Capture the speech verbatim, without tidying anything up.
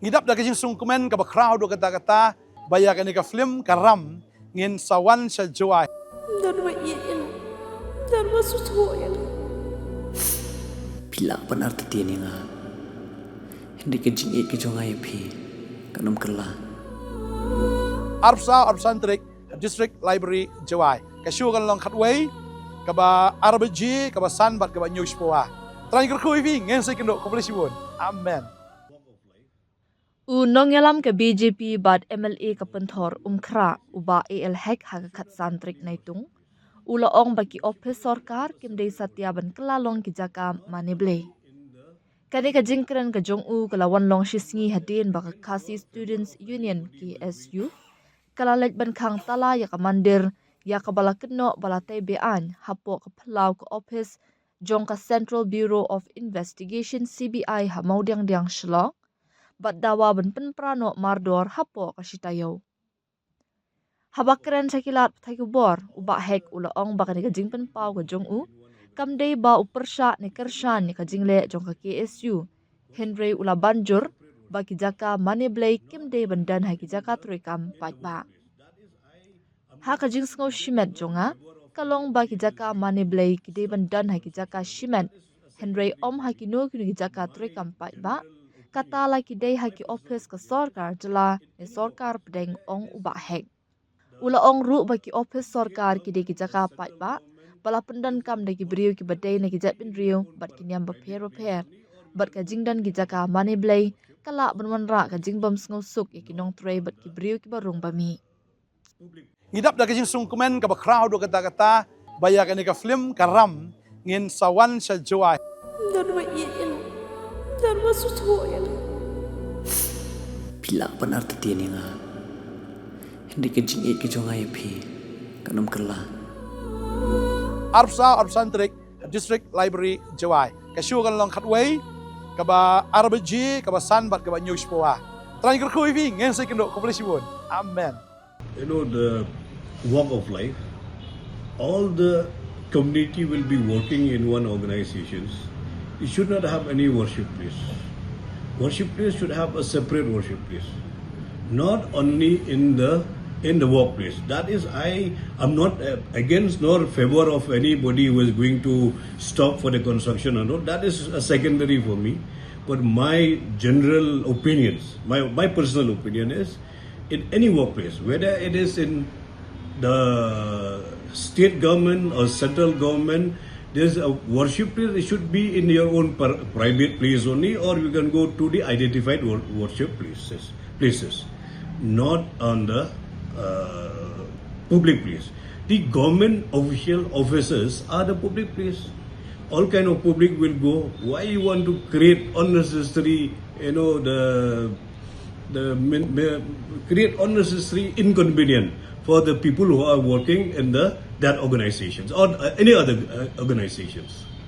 Ngi dap da ka jingsngewkmen kaba khraw haduh katta katta ba ïa kane ka film Ka Ram ngin sa wan sha Jowai. Don ba ïeit ïa nga. Don ba sngewthuh ïa nga. Phi lah ban artatien ïa nga. Hynrei ka jingïeit ka jong nga ïa phi kan ym kylla. Arphew saw arphew san tarik ha District Library Jowai. Ka show kan long khatwei, kaba ar baje, kaba san bad kaba hynñiew shiphew. Trai kyrkhu ïa phi, ngin sa ïakynduh, khublei shibun. Amen. U nongïalam ka B J P bad M L A ka Pynthor Umkhrah, u Bah A L Hek, ha ka khatsan tarik Naitung, u la ong ba ki ophis sorkar kim dei satia ban kylla long ki jaka mane blei. Kane ka jingkren ka jong u ka la wan long shisngi hadien ba ka Khasi Students Union, K S U, ka la leit ban khang tala ïa ka mandir ïa kaba la kynnoh ba la tei be-aiñ hapoh ka phyllaw ka ophis jong ka Central Bureau of Investigation, C B I, ha Mawdiangdiang, Shillong, bad dawa ban pynpra noh mardor hapoh ka shi taïew. Haba kren sha ki lad pathai khubor, u Bah Hek u la ong ba kane ka jingpynpaw ka jong u kam dei ba u pyrshah ne kyrshan ïa ka jingleh jong ka K S U, hynrei u la ban jur ba ki jaka mane blei kim dei ban don ha ki jaka treikam paidbah. Ha ka jingsngew shimet jong nga, ka long ba ki jaka mane blei ki dei ban don ha ki jaka shimet, hynrei ym ha kino kino ki jaka treikam paidbah, kata la ki dei ha ki ophis ka sorkar jylla ne sorkar pdeng, ong u Bah Hek. U la ong ruh ba ki ophis sorkar ki dei ki jaka paidbah ba la pyndonkam da ki briew kiba dei na ki jaitbynriew bad ki niam bapher bapher, bad ka jingdon ki jaka mane blei ka lah ban wanrah ka jingbymsngewsuk ïa ki nongtrei bad ki briew kiba rung ba mih. Ngi dap da ka jingsngewkmen kaba khraw haduh katta katta ba ïa kane ka film Ka Ram ngin sa wan sha Jowai. Don ba ïeit ïa nga. Don ba sngewthuh ïa nga. Phi lah ban artatien ïa nga. Hynrei ka jingïeit ka jong nga ïa phi kan ym kylla. Arphew saw arphew san tarik ha District Library Jowai. Ka show kan long khatwei, kaba ar baje, kaba san bad kaba hynñiew shiphew. Trai kyrkhu ïa phi, ngin sa ïakynduh, khublei shibun. Amen. You know, the walk of life, all the community will be working in one organization. It should not have any worship place. Worship place should have a separate worship place, not only in the in the workplace. That is, I am not uh, against nor favor of anybody who is going to stop for the construction and all. That is a secondary for me. But my general opinions, my my personal opinion is, in any workplace, whether it is in the state government or central government, there's a worship place. It should be in your own per- private place only, or you can go to the identified wor- worship places, places, not on the uh, public place. The government official offices are the public place. All kind of public will go. Why you want to create unnecessary, you know, the the min- mi- create unnecessary inconvenience for the people who are working in the that organizations or uh, any other uh, organizations?